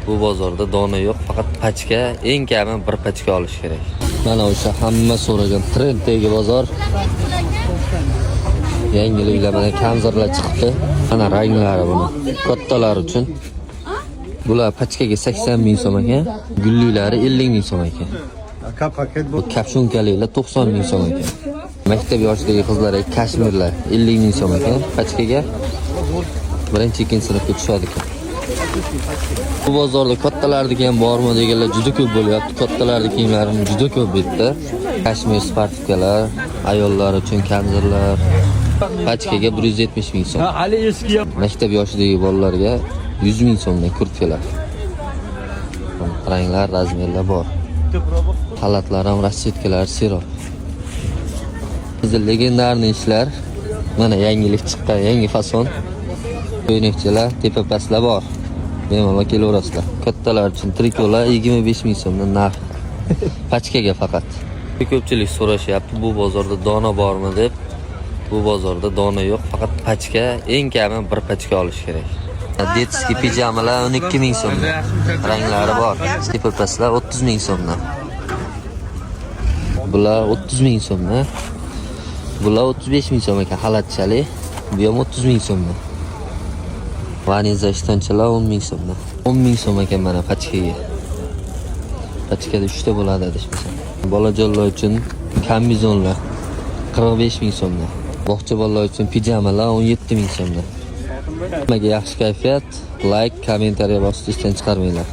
Bu bozorda dona yo'q, faqat pachka, eng kami bir pachka olish kerak. Mana o'sha hamma so'ragan trenddagi bozor. Yangiliklar, mana kamzirlar chiqibdi. Mana ranglari buni. Kattalar uchun. Bular pachkaga 80 ming so'm ekan. Gullilari 50 ming so'm ekan. Aka, paket. Bu kapshunkalilar 90 ming so'm ekan. Maktab yoshidagi qizlarga kashmirlar 50 ming so'm ekan pachkaga. Birinchi, ikkinchi sinfga tushadi ekan. Bu bozorda kattalarniki ham bormi deganlar juda ko'p bo'lyapti. Kattalarning kiyimlari juda ko'p bu yerda. Kashmir спортивка lar, ayollar uchun kamzirlar. Pachkaga 170 ming so'm. Hali eski. Maktab yoshidagi bolalarga 100 ming so'mdan kurtkalar. Ranglar, размер lar bor. Xalatlar ham, расцветка lar serob. Bizda легендарный ishlar. Mana yangilik chiqqan, yangi fason. Ko'ynakchalar, tepa pastlar bor. Bemalol kelaverasizlar. Kattalar uchun trikolar 25 ming so'mdan narx. Pachkaga faqat. Ko'pchilik so'rashyapti, bu bozorda dona bormi deb. Bu bozorda dona yo'q, faqat pachka, eng kami bir pachka olish kerak. Детский pijamalar 12 ming so'mdan. Ranglari bor. Tepa pastlar 30 ming so'mdan. Bular 30 ming so'mdan. Bular 35 ming so'm ekan xalatchali. Bu ham 30 ming so'mdan. Vaniza ishtonchalar 10 ming so'mdan. 10 ming so'm ekan mana pachkaga. Pachkada 3 ta bo'ladi adashmasam. Bolajonlar uchun kombinezonlar 45 ming so'mdan. Bog'cha bolalar uchun pijamalar 17 ming so'mdan. Hammaga yaxshi kayfiyat, layk, kommentariya bosishni esdan chiqarmanglar.